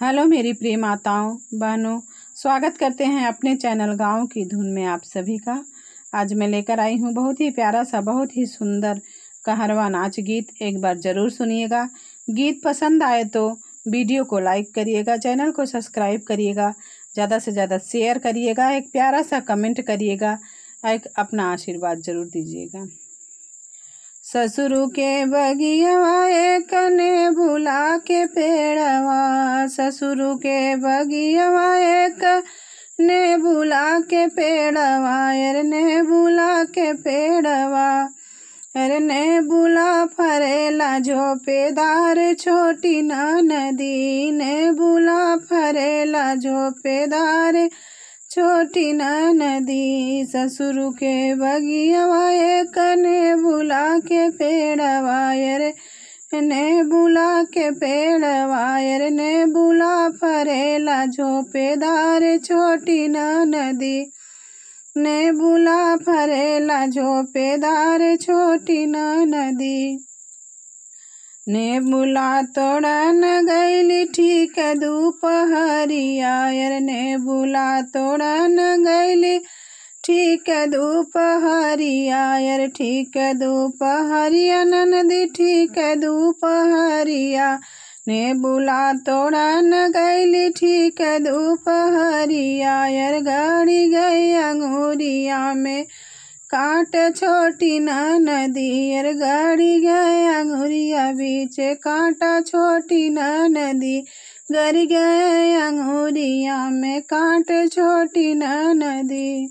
Hello मेरी प्रिय माताओं बहनों, स्वागत करते हैं अपने चैनल गांव की धुन में आप सभी का। आज मैं लेकर आई हूं बहुत ही प्यारा सा, बहुत ही सुंदर कहरवा नाच गीत। एक बार ज़रूर सुनिएगा। गीत पसंद आए तो वीडियो को लाइक करिएगा, चैनल को सब्सक्राइब करिएगा, ज़्यादा से ज़्यादा शेयर करिएगा, एक प्यारा सा कमेंट करिएगा, एक अपना आशीर्वाद ज़रूर दीजिएगा। ससुरु के बगियावा एक ने बुला के पेड़वा, ससुरु के बगियावा एक ने बुला के पेड़वा, अरे ने बुला के पेड़वा, अरे ने बुला फरेला झोपेदार छोटी नदी, ने बुला फरेला झोपेदार छोटी नदी। ससुर के बगियावा एक ने बुला के पेड़वा, अरे ने बुला के पेड़वा, अरे ने बुला फरेला झोपेदार छोटी नदी, ने बुला फरेला झोपेदार छोटी नदी। ने बुला तोड़न गैली ठीक दोपहरिया, अरे ने बुला तोड़न गैली ठीक दोपहरिया, अरे ठीक दोपहरिया ननदी ठीक दोपहरिया। ने बुला तोड़न गैली ठीक दोपहरिया, अरे गड़ी गई अंगूरिया में काट छोटी नदी, अरे गड़ी गए अंगूरिया बीच कांटा छोटी नदी, गड़ गए अंगूरिया में कांट छोटी नदी।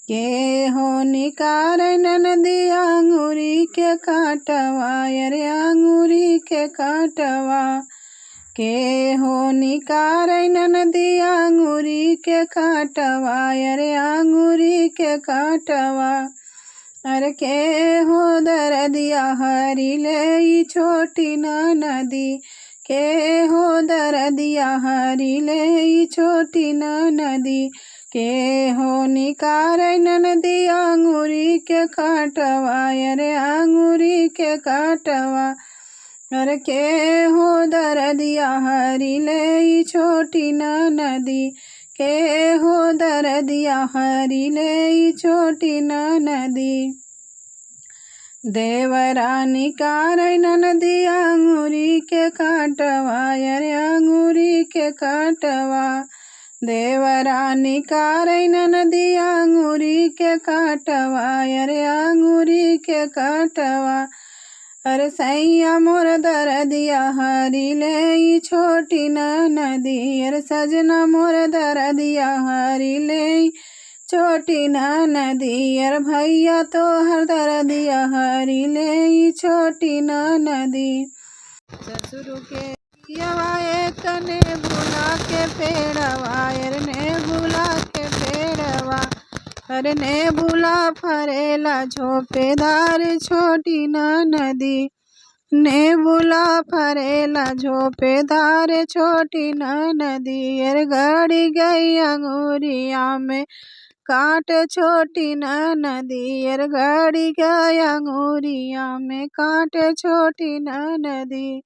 के हो निकार नदी अंगूरी के कांटवा, अरे अंगूरी के कांटवा, के हो निकार नदी अंगूरी के कांटवा, अरे अंगूरी के कांटवा, अरे के हो दरदिया हरी ले छोटी नदी, के हो दरदिया हरी ले छोटी नदी। के हो निकार नदी अंगूरी के कांटवा, अरे अंगूरी के कांटवा, अरे के हो दरदिया हरी ले छोटी नदी, के हो दरदिया हरी ले छोटी नदी। देवरानी कार नदी अंगूरी के कांटवा, अरे अंगूरी के कांटवा, देवरानी कार नदी अंगूरी के कांटवा, अरे अंगूरी के कांटवा, अरे सैया मोर दरदिया हरी ले छोटी नदी, अरे सजना मोर दरदिया हरी ले छोटी नदी, अरे भैया तो हर दरदिया हरी ले छोटी नदी। ससुर के एक ने बुला के पेड़वा, अरे ने बुला के पेड़वा, अरे ने बुला फरेला झोपेदार छोटी नदी, ने बुला फरेला झोपेदार छोटी नदी, अरे गड़ी गई अंगूरिया में काट छोटी नदी, अरे गड़ी गई अंगूरिया में काट छोटी नदी।